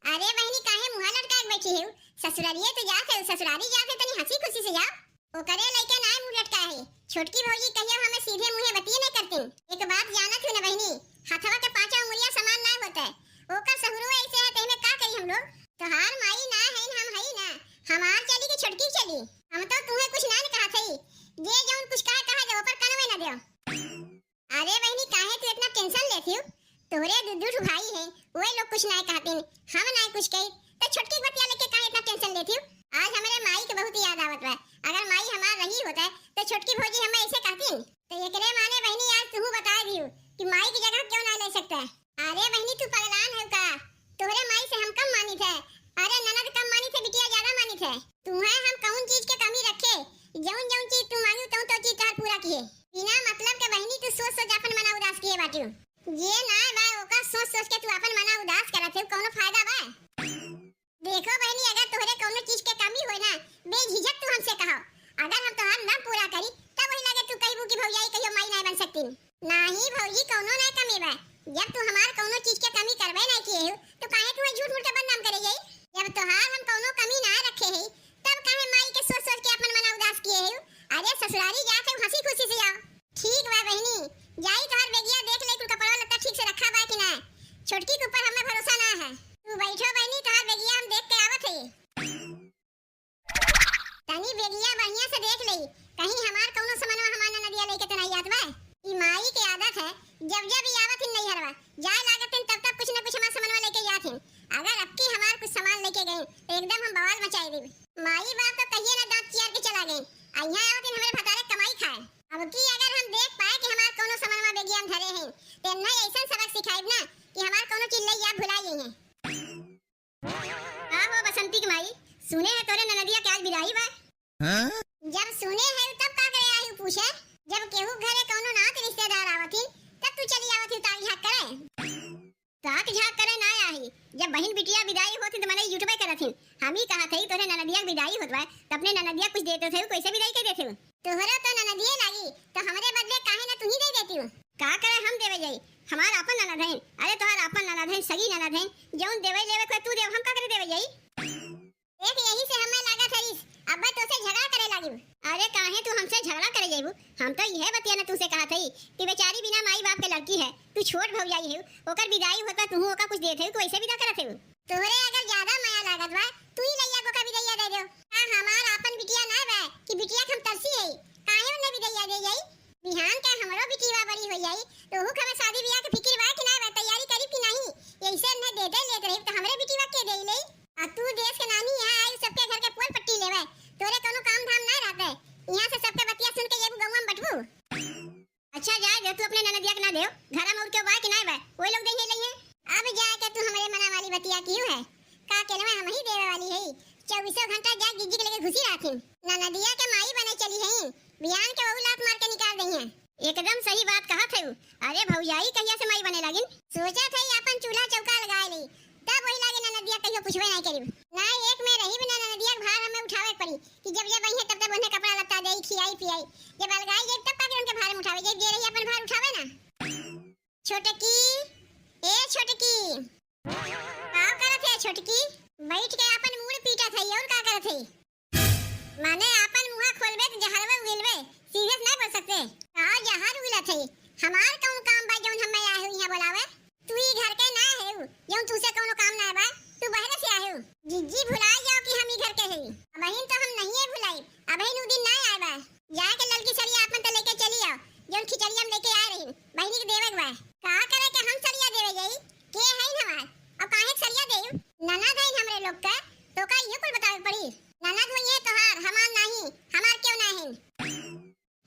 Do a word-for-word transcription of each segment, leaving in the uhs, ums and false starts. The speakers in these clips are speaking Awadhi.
अरे बहिनी, काहे मुँह लटकाए के बैठी है? ससुरारिये तो जात है, ससुरारी जात है, तनी हँसी खुशी से जाओ। ओकरे लइके नाय मुँह लटकाए है। छोटकी भौजी कहियो हमें सीधे मुँहे बतिये नहीं करतीन। एक बात जानत हो ना बहिनी, हथवा के पाँचों उंगलिया समान नाय होत है। ओकर सहुरो ऐसे है, तेमे का करी हम लोग? तोहार माई ना है, हम हई ना। हमार चली कि छोटकी चली? हम तो तुहे कुछ ना कहत हई। जे जौन कुछ कहे, कहे दो, पर कनवे ना देव। अरे बहिनी, काहे तू इतना tension लेत हियो? तोहरे दू, दू ठो भाई हैं, वही लोग कुछ नाय कहतीन, हम नाय कुछ कही, तो छोटकी के बतिया लेके काहे इतना tension लेत हियो? आज हमरे माई के बहुत याद आवत बा। अगर माई हमार रही होत, तो छोटकी भौजी हमें ऐसे कहतीन? तो एकरे माने बहिनी, आज तुहू बता दियो कि माई की जगह क्यों ना ले सकता है। अरे बहिनी, तू पगलान है का? तोहरे माई से हम कम मानित है? अरे ननद कम मानित है, बिटिया ज्यादा मानित है। तुहे हम कौन चीज के कमी रखे? जौन जौन चीज तू मांगी, तौन तौन चीज तोहार पूरा किए। बिना मतलब के बहिनी, तू सोच सोच अपन मना उदास किए बाटियो। जे ना बा, ओका सोच सोच के तू अपन मना उदास करत है, कौनो फायदा बा? देखो बहिनी, अगर तोहरे कौनो चीज के कमी होए ना, बेझिझक तू हमसे कहो। अगर हम तोहार नाम पूरा करी, तब वही लगे तू कहबू कि भौजाई कहियो माई नाय बन सकतीन। नाही भौजी, कौनो ना कमी बा। जब तू हमार कौनो चीज के कमी करबे ना किए हो, तो काहे तू झूठ मूठ के बदनाम करे जाई? जब तोहार हम कौनो कमी ना रखे है, तब काहे माई के सोच सोच के अपन मना उदास किए हो? अरे ससुरारी जात है, हँसी खुशी से जाओ। ठीक बा बहिनी, जाई तोहार बेगिया देख ले, कुल कपड़वा लत्ता ठीक से रखा बा कि ना। छोटकी के ऊपर हमें भरोसा ना है। तू बैठो बहिनी, तोहार बेगिया हम देख के आवत है। तनी बेगिया बढ़िया से देख लेई, कहीं हमार कौनो समनवा हमार ननदिया लेके तो नहीं जात बा। ई माई के आदत है, जब जब ई आवत हिन नैहरवा, जाए लागत हिन तब तब कुछ न कुछ हमार समनवा लेके जात हिन। अगर अबकी हमार कुछ सामान लेके गई तो एकदम हम बवाल मचाई देब। माई बाप तो कहिए ना दांत चियार के चला गए, आ यहाँ आवत हिन हमरे भतारे कमाई खाए। अबकी अगर हम देख पाए कि हमार कौनो समनवा बेगिया में धरे हैं, तो इन्हें ऐसा सबक सिखाइब ना कि हमार कौनो चिल्लैया भुला जाइए। का हो बसंती के माई, सुने है तोरे ननदिया के आज विदाई बा? हाँ? जब सुने है तब का करे आई पूछे? जब केहू घरे कौनो नात रिश्तेदार आवत ही, तब तू चली आवत ही ताक झाक करे। ताक झाक करे ना आई, जब बहिन बिटिया विदाई होत ही तो मनई जुटबे करत ही। हम ही कहत हई तोरे ननदिया के विदाई होत बा, तो अपने ननदिया कुछ देते थे, कैसे विदाई कर देते हो? तोहरा तो ननदिये लागी, तो हमरे बदले काहे ना तुही दे देती हो? का करे हम देवे जाई? हमार आपन ननद है। अरे तोहार आपन ननद है, सगी ननद है, जौन देवे लेवे को तू देव, हम का करे देवे जाई? देख, यही से हमें लागत हरिस, अब तो से झगड़ा करे लागी। अरे काहे तू हमसे झगड़ा करे जाइबू? हम तो यह बतिया न तुमसे कहत हई कि बेचारी बिना माई बाप के लड़की है, तू छोट भौजाई है, ओकर विदाई होत बा, तू ओका कुछ देत है, तू ऐसे विदा करत है। तोहरे अगर ज्यादा माया लागत बा, तू ही लइया को का विदैया दे दो। का हमार आपन बिटिया ना बा कि बिटिया के हम तरसी है, काहे उन्हें विदैया दे जाई? बिहान के हमरो बिटिया बड़ी हो जाई, तो ओहू के हमें शादी ब्याह के फिकिर बा कि ना बा, तैयारी करी कि नहीं? ऐसे उन्हें दे दे लेत रही तो हमरे बिटिया के दे ले। आ तू देश के नानी यहाँ आई, सबके घर के पोल पट्टी लेवे, तोरे कोनो काम धाम ना रहते। यहाँ से सबके बतिया सुन के ये गौवा में बटबू। अच्छा जाए दे, तू अपने ननदिया के ना देव, घर में और केहू बा कि नाय बा, वही लोग देंगे लेंगे। अब जाए के तू हमरे मना वाली बतिया कियो है, का केलवा हम ही देवे वाली है, चौबीसों घंटा जाग जिज्जी के लेके घुसी रहती। ननदिया के माई बने चली है, बिहान के वहू लात मार के निकाल दई है। एकदम सही बात कहत है। अरे भौजाई कहिया से माई बने लागिन? सोचत है अपन चूल्हा चौका लगाए ली, तब वही लागे ननदिया कहियो पूछबे नहीं करी। ना एक में रही बिना ननदिया के भार हमें उठावे के पड़ी। कि जब जब अइहे तब तब उन्हें कपड़ा लत्ता देई, खियाई पियाई। जब अलगाई जाई तब का उनके भार में उठावे, जब जे रही अपन भार उठावे ना। छोटकी, ए छोटकी, का करत है छोटकी? बैठ के अपन मूड़ पीटत है और का करत है? माने अपन मुँह खोलबे तो जहरवे उगिलबे, सीधे से नहीं बोल सकते। का जहर उगिलत है? हमार कौन काम बा जौन हमें आए हो यहाँ बोलावे? तू ई घर के ना है, जौन तुसे कौनो काम ना बा, तू बहरे से आए हो। जिज्जी भुला जाओ कि हम ई घर के है। अबहिन तो हम नहीं है भुलाई, अबहिन उ दिन ना आए बा। जाए के ललकी सड़िया अपन तो लेके चली आओ, जौन खिचड़िया में लेके आए रही, बहिनी के देवे के बा। का करे के हम सड़िया देवे जाई? के है हमार? अब काहे के सड़िया देउ? ननद है हमरे लोग के, तो का ये कुल बतावे के पड़ी? ननद हुई है तोहार, हमार नहीं, हमार क्यों ना है?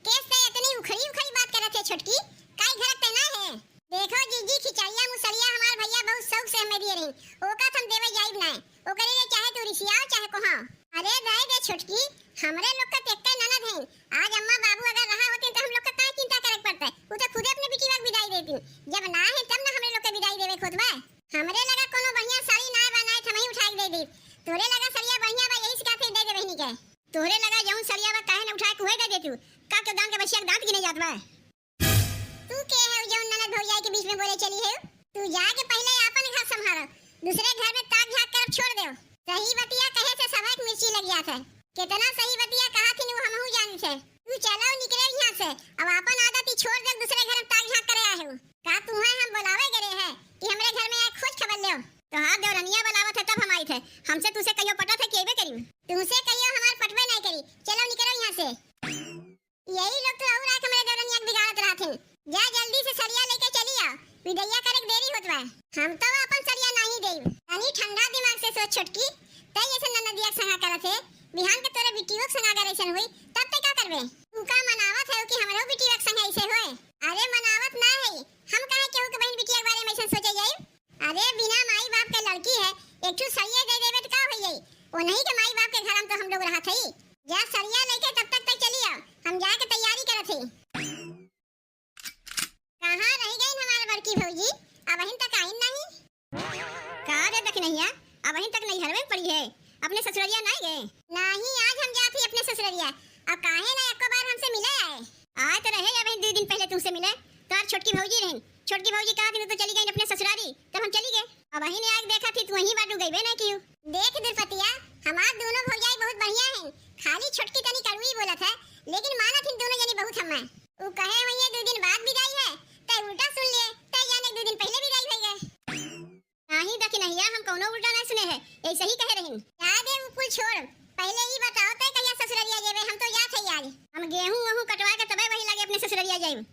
केस से इतनी उखड़ी उखड़ी बात करत है छोटकी, काई घर पे ना है? देखो जीजी, खिचड़िया मुसड़िया हमार भैया बहुत शौक से हमें दिए रही, ओका हम देवे जाइब ना, ओकरे लिए चाहे तू रिसियाओ चाहे कोहाओ। अरे रह दे छोटकी, हमरे लोग का तेक्के ननद है, आज अम्मा बाबू अगर रहा होते तो हम लोग का काहे चिंता करे के पड़ता है, वो तो खुदे अपने बिटिया के विदाई देती, जब ना है तब ना हमरे लोग के विदाई देवे के होत बा। हमरे लगा कोनो बढ़िया साड़ी ना बा, ना थमही उठा के दे दी, तोरे लगा सड़िया बढ़िया बा, यही से कहते दे दे बहिनी के। तोहरे लगा जौन सड़िया बा, काहे न उठाए के उहे दे देतू? का के दान के बसिया के दांत गिने जात बा? तू के है जौन ननद भौजाई के बीच में बोले चली है? तू जाके पहले आपन घर संभालो, दूसरे घर में ताक झाँक करब छोड़ देउ। सही बतिया कहे से सबहिक मिर्ची लग जात है। केतना सही बतिया कहा थिन उ हमहू जानी से। तू चलो निकरे यहाँ से, अब आपन आदत ही छोड़ दे, दूसरे घर में ताक झाँक करे आए हो। का तुहे हम बोलावे गरे है कि हमरे घर में आए खोज खबर लेव? तोहार देवरनिया बोलावत है तब हम आई थे। हमसे तुसे कहियो पटत है कि अइबे करी? तुसे कहियो हमार पटबे नहीं करी। चलो निकरो यहाँ से। यही लोग तो और आके हमरे देवरनिया के बिगाड़त रहथिन। जा जल्दी से सरिया लेके चली आओ, विदैया करे के देरी होत बा। हम तो अपन सरिया नहीं देब। तनी ठंडा दिमाग से सोच छोटकी, तै ऐसे ननदिया के संगा करत है, बिहान के तोरे बिटियो के संगा अगर ऐसन हुई तब तै का करबे? तू का मनावत है कि हमरो बिटिया के संग ऐसे होए? अरे मनावत ना है, हम काहे केहू के बहिन बिटिया के बारे में ऐसन सोचे जाई? अरे बिना माई बाप के लड़की है, एक ठो सरिया दे देबे त का हो जाई? ओनही के माई बाप के घर हम तो हम लोग रहत हई। जा सरिया लेके तब तक तक चली आओ, हम जाके तैयारी करत हई। कहाँ रह गई हमार बड़की भौजी, अबहिन तक आइन नहीं? का रे दखिनहिया, अबहिन तक नैहरवे में पड़ी है, अपने ससुररिया नहीं गए? नहीं, आज हम जात ही अपने ससुररिया। अब काहे ना एको बार हमसे मिले आए? आए तो रहे अबहिन दो दिन पहले तुमसे मिले, तोहार छोटकी भौजी रहन, छोटकी भौजी कहा थी तो चली गई अपने ससुरारी, तब हम चली गए। अबहिन आज देखा थी तू वहीं बाटू, गईबे नहीं कियो। देख दुरपतिया, हमार दोनों भौजाई बहुत बढ़िया हैं, खाली छोटकी तनी कड़वी बोलत है, लेकिन मानत हिन दोनों जनी बहुत हम्मे। उ कहे हुई है दो दिन बाद विदाई है, तै उल्टा सुन लिए, तै जाने दो दिन पहले विदाई भई गए। नाही दखिनहिया, हम कौनो उल्टा नहीं सुने है, ऐसे ही कहे रहिन। जा दे उ कुल छोड़, पहले ई बताओ तै कहिया ससुररिया जेबे? हम तो जात है आज। हम गेहूं वहूं कटवा के तबे वही लगे अपने ससुररिया जाइब।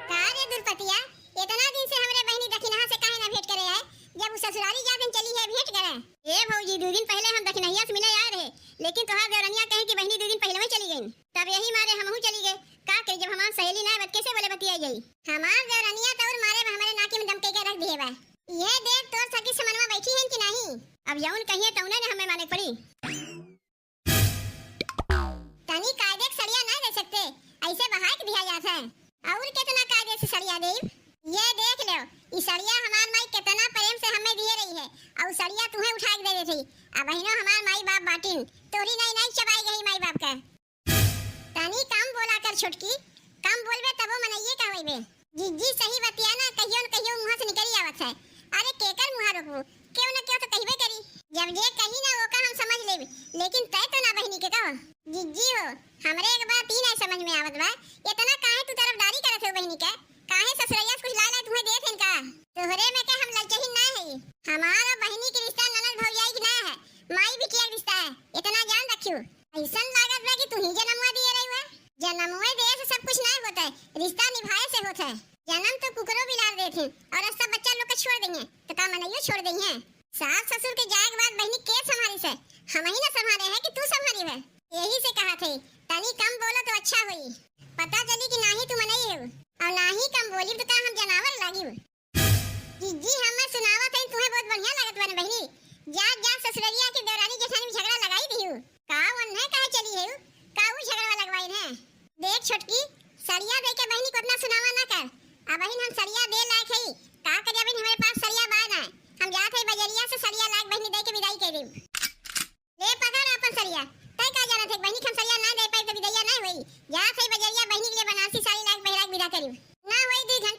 का रे दुरपतिया, इतना दिन से हमरे बहिनी दखिनहा से काहे ना भेंट करे आए, जब उ ससुरारी जात दिन चली है भेंट करे? ए भौजी, दो दिन पहले हम दखिनहिया से मिले आए रहे, लेकिन तोहार देवरनिया कहे कि बहिनी दो दिन पहले वही चली गई, तब यही मारे हमहू चली गए। का करी, जब हमार सहेली ना बत कैसे बोले बतिया जाई? हमार देवरनिया तो और मारे हमरे नाकी में दम कई के रख दिए बा। ये देख तोर सखी समनवा बैठी हैं कि नहीं? अब यौन कहिए तौने ने हमें माने के पड़ी। तनी कायदे के सड़िया ना दे सकते, ऐसे बहाए के दिया जात है। और कितना कायदे से सड़िया देब? ये देख लो, ई सड़िया हमार माई कितना प्रेम से हमें दिए रही है, और सड़िया तुम्हें उठा के दे देती। अब बहिनो हमार माई बाप बाटिन, तोरी नाई नाई चबाई गई माई बाप का। तनी कम बोला कर छोटकी, कम बोलबे तबो मनइये कहवइबे। जिज्जी सही बतिया ना, कहियो न कहियो मुँह से निकली आवत है। अरे केकर मुँह रोकबू, केहू न केहू तो कहबे करी। जब जे कही ना ओका हम समझ लेब, लेकिन तय तो ना बहिनी के कहो। जिज्जी हो, हमरे एक बात ई नहीं समझ में आवत बा, इतना काहे तू तरफदारी करत हो बहिनी के? काहे ससुरैया से कुछ लाए लाए तुम्हें देत हन का? तोहरे में के हम ललचहिन ना है, हमार और बहिनी के रिश्ता ननद भौजाई के ना है, माई बिटिया के रिश्ता है, इतना जान रखियो। ऐसन लागत बा कि तू ही जनमवा दिए रही है। जनमवे दिए से सब कुछ नहीं होता है, रिश्ता निभाए से होता है। जन्म तो कुकरो बिलार देत हैं और अब सब बच्चा लोग के छोड़ देंगे, तो का मनइयो छोड़ देंगे? सास ससुर के जाए के बाद बहिनी के संभारी से? हम ही ना संभारे हैं कि तू संभारी है? यही से कहा थे, तनी कम बोलो तो अच्छा होई। पता चली कि नाही तू मनई है और नाही कम बोली तो का हम जनावर लागी? जिज्जी, हमें सुनावत है, तुम्हें बहुत बढ़िया लागत बा न बहिनी। जा, जा, ससुररिया के देवरानी जेठानी में झगड़ा लगाई दिहू। का वन्ने काहे चली है? का ऊ झगड़वा लगवाई है? देख छोटकी, सड़िया दे के बहिनी को इतना सुनावा ना कर। अबहिन हम सड़िया दे लायक है, का करे, अबहिन हमारे पास सड़िया बा ना। हम जात है बजरिया से सड़िया लायक बहिनी दे के विदाई कर देब। ले पकड़ अपन सरिया। तै का जानत है बहिनी, हम सरिया ना दे पाई तो विदैया ना होई। जा सही बजरिया बहिनी के लिए बनारसी साड़ी लाग पहिरा के विदा करी। ना होई, दू घंटा